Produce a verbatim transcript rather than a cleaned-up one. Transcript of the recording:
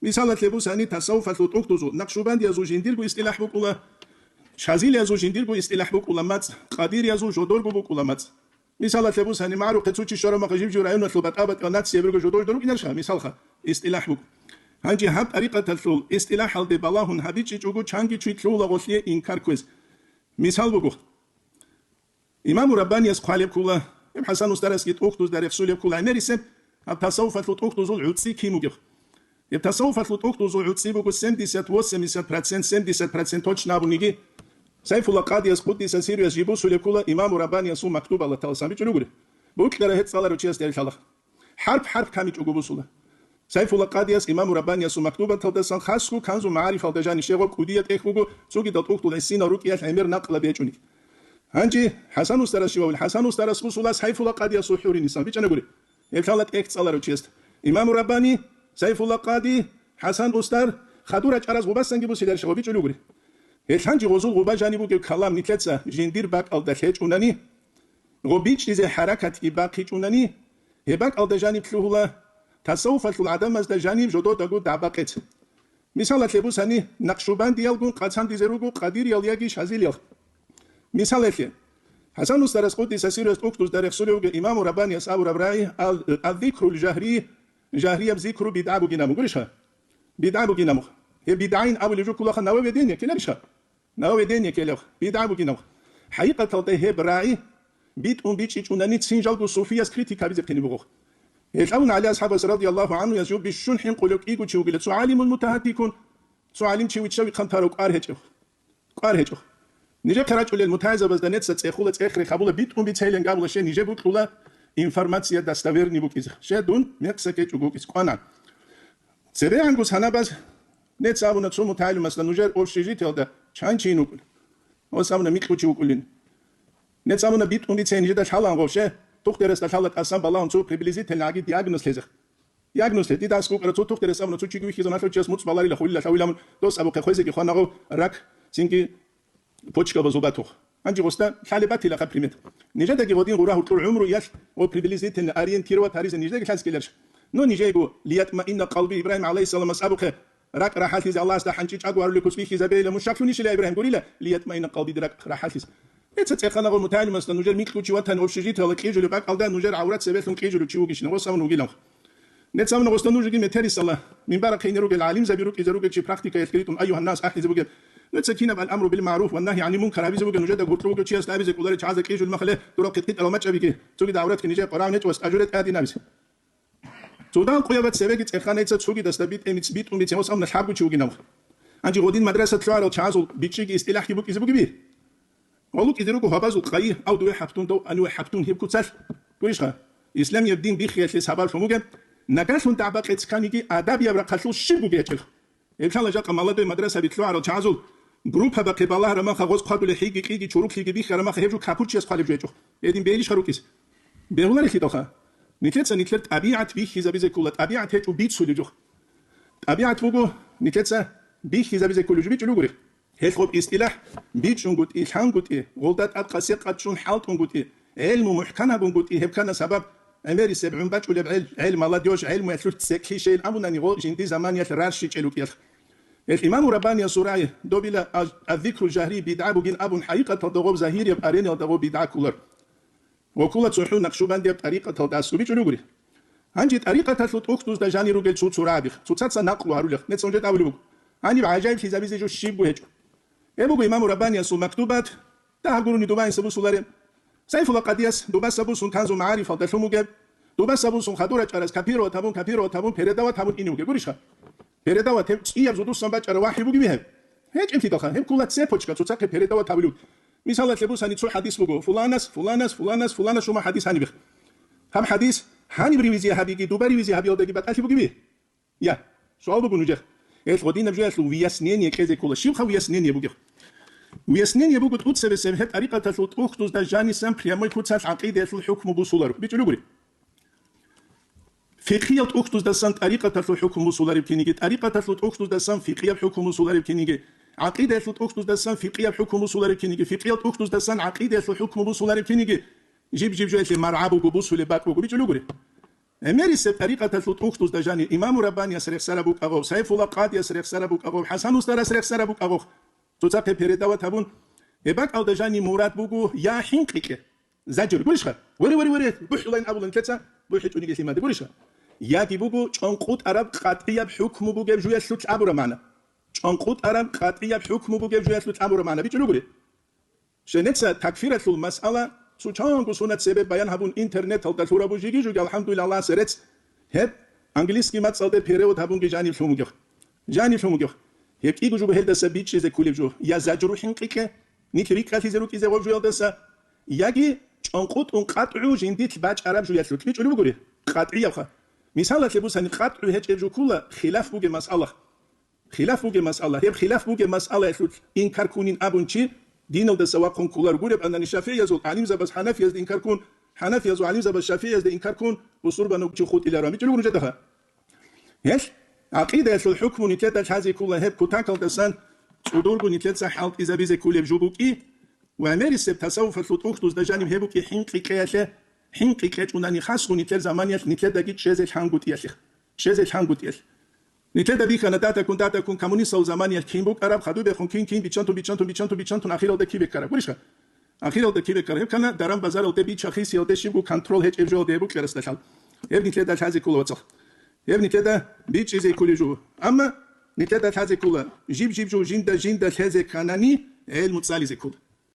Мисалалъе бусани, тасаввуфалъул тӀухьдузул накъшубандиязул жиндирго истилахӀ букӀула, шазилиязул жиндирго истилахӀ букӀула мацӀ, къадириязул жодорго букӀула мацӀ. Мисалалъе бусани, магӀарухъе цо чи щвараб мехалъ жиб-жиб районалъул батӀа-батӀиял нацияб руго жодор-жодор рукӀинарищха, мисалха, истилахӀ букӀ. Гьанже гьаб тӀарикъаталъул истилахӀалде балагьун гьабичӀичӀого чанги чи лъугьула гъолъие инкар кквез. Мисал буго, Имаму Раббанияс хъвалеб ккула, гьеб ХӀасан устарасги тӀухьдузда рехсулеб ккула гӀемерисеб, гьаб тасаввуфалъул тӀухьдузул гӀуцӀи кин бугеб. Гьеб тасаввуфалъул тӀухьдузул гӀуцӀи буго семьдесят-восемьдесят процент, семьдесят процент точно абуниги, Сайфулла къадияс, къуддиса сирруяс, жиб бусулеб ккула Имаму Раббаниясул мактубалда таласан бичӀчӀулеб гури. Букьара гьеб цӀаларав чиясда гьеб лъала. ХӀарп-хӀарп камичӀого бусула. Сайфулла къадияс Имаму Раббаниясул мактубаталдасан хасго Канзу магӀарифалда жаниб щегъоб кӀудияб тӀехь буго, цогидал тӀухьдул гӀисинал рукӀиялъ гӀемер накълаб гьечӀони. Гьанже ХӀасан устарас щивав? ХӀасан устарас бусула Сайфулла къадиясул хӀуринисан, бичӀчӀана гури. Гьеб лъала тӀехь цӀаларав чиясда. Имаму Раббани, Сайфулла къади, ХӀасан устар, хадур рачӀараз гъубасанги бусиларищ гъо бичӀчӀулеб гури. Гьелъ гьанже гъозул гъуба жаниб бугеб калам нилъеца жиндир бакӀалда лъечӀунани, гъо бичӀчӀизе хӀаракатги бахъичӀунани, гьеб бакӀалда жаниб лъугьула, тасаввуфалъул гӀадамазда жаниб жодордаго дагӀба-къец. Мисалалъе бусани, накъшубандиялгун къацандизе руго къадириял яги шазилиял. Мисалалъе, ХӀасан устарас, къуддиса сирруяс, тӀухьдузда рехсулев вугев Имаму Раббанияс абураб рагӀи ал-, «Аз-зикрул жагьри», жагьрияб зикру бидгӀа бугин абун гурищха? БидгӀа бугин абун. Гьеб бидгӀайин абулеб жо кколаха, нововведение ккеларищха? Нововведение ккелев, бидгӀа бугин абун. ХӀакъикъаталда гьеб рагӀи битӀун бичӀчӀичӀунани цин жалго суфияс критика гьабизе хъиниб буго. Гьелъ абуна ГӀали асхӀабас радияллагьу гӀанхуяс жо бищун хӀинкъулев кӀиго чи вугила, цо гӀалимун мутагьаддикун, цо гӀалим чи вичча-вихъан тарав кӀвар гьечӀев. КӀвар гьечӀо. Нижехъе рачӀулел мутагьилзабазда неца цӀехула, цӀех-рех гьабула, битӀун бицейилан гьабула, щай нижер бокьула информация достоверный букӀизе. Щай дун мекъса ккечӀого вукӀизе кӀвана. ЦебегӀанго санабаз неца абуна цо мутагьилзабазда нужер общежитиялда чан чи вукӀун. Гьес абуна микьго чи вукӀулин. Неца абуна битӀун бицей нижеда лъалаан гъов, щай, тухтерасда лъала тӀасан балагьун цо приблизительно гьаги диагноз лъезе. Диагноз лъе, дида аскӀов вукӀарав цо тухтерас абуна, цо чиги вихьизабун гьалъул чияс муцӀ баларила хулила лъавилан, дос абухъе хвезеги хвана гъов, рак, цинги почкабазул батух. Гьанже гъосда лъалеб батилаха примет. Нижедаги гъодин гъура гьоркьор гӀумруялъ ва приблизительно ориентировать гьаризе нижедаги лъазе ккеларищ? Ну, нижего «Лиятмаинна къалби» Ибрагьим гӀалайгьиссаламас абухъе, ракӀ рахӀалъизе Аллагьасда хӀанчӀи чӀаго гьарулел куц бихьизабейилан муш щаклъунищила, Ибрагьим, гурила, «Лиятмаинна къалби», ракӀ рахӀалъизе. Неца цӀехана гъо мутагьилзабазда нужер микьго чи ватани общежитиялда кьижулеб бакӀалда нужер гӀаврат цебелъун кьижулев чи вугищин, гъос абун вугилан. Неца абуна гъосда нужеги метерисала, минбарахъе ине ругел гӀалимзаби рукӀизе ругел чи практикаялъ ритӀун, «Айюгьаннас», ахӀизе бугеб. Неца кинаб «Ал-амру бил-магӀруф ва нагьи гӀанил-мункар» гьабизе бугеб, нужеда гуркьу бугев чиясда абизе кӀоларел чагӀазда кьижул махале, дурахъе кьитӀарал мачӀабиги, цогидал гӀавратги нижее къварагӀун гьечӀо ва стӀажу ретӀа гьадин абизе. Цо дагьаб къояб цебеги цӀехана гьеца цогидасда битӀе-, битӀун бицин, гъос абуна лъабго чи вугин абун. Гьанже гъодин мадрасат лъугӀарал чагӀазул бичӀчӀиги истилахӀги букӀизе бугеби? Гъолукьизе руго гьабазул къайи, ав дуе хӀаптун, дов аниве хӀаптун, гьеб куцалъ. Гурищха, исламияб дин биххиялъе сабаблъун бугеб, нагагьлъун дагӀба-къец кканиги адабияб рахъалъул щиб бугеб гьечӀел. Гьеб лъала жакъа молодой мадрасаби лъугӀарал чагӀазул группабахъе балагьараб махха гъоз хъвадулел хӀиги-кьиги чуруклъиги бихьараб махха гьеб жо капурчияс хъвалеб жо гьечӀо. Гьедин бейилищха рукӀизе? Бегьуларелъидалха. Нилъеца нилъер тӀабигӀат бихьизабизе ккола, тӀабигӀат гьечӀо бицулеб жо. ТӀабигӀат буго нилъеца бихьизабизе кколеб жо, бичӀчӀулеб гури. Гьелъ гъоб истилахӀ бичӀчӀунгутӀи, лъангутӀи, гъолда тӀад къасе-къачӀун хӀалтӀунгутӀи, гӀелму мухӀкан гьабунгутӀи, гьеб ккана сабаб, гӀемерисеб гӀун бачӀулеб гӀел, гӀел молодёжь, гӀелмуялъулъ цеклъи щейин абунани гъо жинди заманиялъ рарщичӀел рукӀиялъ. Гьелъ Имаму Раббаниясул рагӀи, добила аз-, «Аз-зикру жагьри» бидгӀа бугин абун, хӀакъикъаталда гъоб загьирияб ареналда гъоб бидгӀа кколар. Ва ккола цохӀо накъшубандияб тӀарикъаталда аскӀоб бичӀчӀулеб гури. Гьанже тӀарикъаталъул тӀухьдузда жанир ругел цо-цо рагӀаби, цоцаца накълу гьарулел, нецун жо тӀабулеб буго. Гьаниб гӀажаиблъизабизе жо щибго гьечӀо. Гьеб буго Имаму Раббаниясул мактубат, дагьаб гурони дубаинса бусулареб. Сайфулла къадияс дубаса бусун Канзу магӀарифалда лъун бугеб, дубаса бусун хадур рачӀараз копировать гьабун, копировать гьабун, передавать гьабун ине бугеб, гурищха? Передавать гьеб цӀияб зодусан бачӀараб вахӀи бугеб гьеб? ГьечӀеблъидалха, гьеб ккола цепочка, цоцахъе передавать гьабулеб. Мисалалъе бусани цо хӀадис буго, фуланас, фуланас, фуланас, фуланас шума хӀадис гьаниб. Гьаб хӀадис гьаниб ревизия гьабиги, дуба ревизия гьабиялдаги батӀалъи бугеби? Я, суал буго нужер. Гьелъ гъодинаб жоялъул выяснение кьезе ккола. Щибха выяснение бугеб? Выяснение буго тӀуцебесеб гьеб тӀарикъаталъул тӀухьдузда жанисан прямой куцалъ гӀакъидаялъул хӀукму бусуларо. БичӀчӀулеб гури. Фикъиял тӀухьдуздасан тӀарикъаталъул хӀукму бусулареб киниги, тӀарикъаталъул тӀухьдуздасан фикъияб хӀукму бусулареб киниги, гӀакъидаялъул тӀухьдуздасан фикъияб хӀукму бусулареб киниги, фикъиял тӀухьдуздасан гӀакъидаялъул хӀукму бусулареб киниги, жиб-жиб жоялъе маргӀа буго, бусулеб бакӀ буго, бичӀчӀулеб гури. ГӀемерисеб тӀарикъаталъул тӀухьдузда жанир Имаму Раббанияс рехсараб букӀагъов, Сайфулла Къадияс рехсараб букӀагъов, ХӀасан устарас рехсараб букӀагъов, цоцахъе передават гьабун, гьеб бакӀалда жанир мурад буго я хӀинкъикье, заджур, гурищха? Варе, варе, варе, бухӀулайн абулан нилъеца, бухӀичӀониги лъимаде, гурищха? Яги буго чӀонкъутӀараб къатӀияб хӀукму бугеб жуялъулъ абураб магӀна. ЧӀонкъутӀараб къатӀияб хӀукму бугеб жуялъулъ абураб магӀна. БичӀчӀулеб гури. Щенеца такфиралъул масъала цо чанго сунат себеб баян гьабун интернеталда лъурабу жиги жуги, алхӀамдулиллагь, Аллагьасе рецц, гьеб английский мацӀалде перевод гьабунги жаниб лъун вугев. Жаниб лъун вугев. Гьеб кӀиго жо гьелдаса бичӀчӀизе кколеб жо, я заджуру хӀинкъикье, нилъ рикӀкӀалъизе рукӀизе гъов жуялдаса, яги чӀонкъутӀун къатӀгӀу жиндилъ бачӀараб жуялъулъ. БичӀчӀулеб бугури? КъатӀиябха. Мисалалъе бусани, къатӀгӀу гьечӀеб жо ккола хилаф бугеб масъала. Хилаф бугеб масъала. Гьеб хилаф бугеб масъалаялъулъ инкар ккунин абун чи диналдаса вахъун кколар гуреб, анани шафигӀиязул гӀалимзабаз хӀанафиязда инкар ккун, хӀанафиязул гӀалимзабаз шафигӀиязда инкар ккун, бусурбанав чи хутӀиларо. БичӀчӀулеб гури жедаха. Гьелъ гӀакъидаялъул хӀукму нилъеда лъазе ккола гьеб кутакалдасан цӀудурго нилъеца хӀалтӀизабизе кколеб жо букӀи, ва гӀемерисеб тасаввуфалъул тӀухьдузда жаниб гьеб букӀи хӀинкъи кьеялъе, хӀинкъи кьечӀунани хасго нилъер заманиялъ нилъедаги чӀезе лъангутӀиялъе. ЧӀезе лъангутӀиялъ. Нилъеда бихьана датаккун, датаккун коммунистал заманиялъ кин букӀараб, хадубехун кин, кин, биччантун, биччантун, биччантун, биччантун, ахиралда кибе ккараб. Гурищха? Ахиралда кибе ккараб. Гьеб ккана даран-базаралде бича-хисиялде щибго контрол гьечӀеб жо гьеб букӀарасдалъал. Гьеб нилъеда лъазе ккола, вацал. Гьеб нилъеда бичӀчӀизе кколеб жо. Амма нилъеда лъазе ккола, жиб-жиб жо жинда-жинда лъезе кканани, гӀелму цӀализе ккола.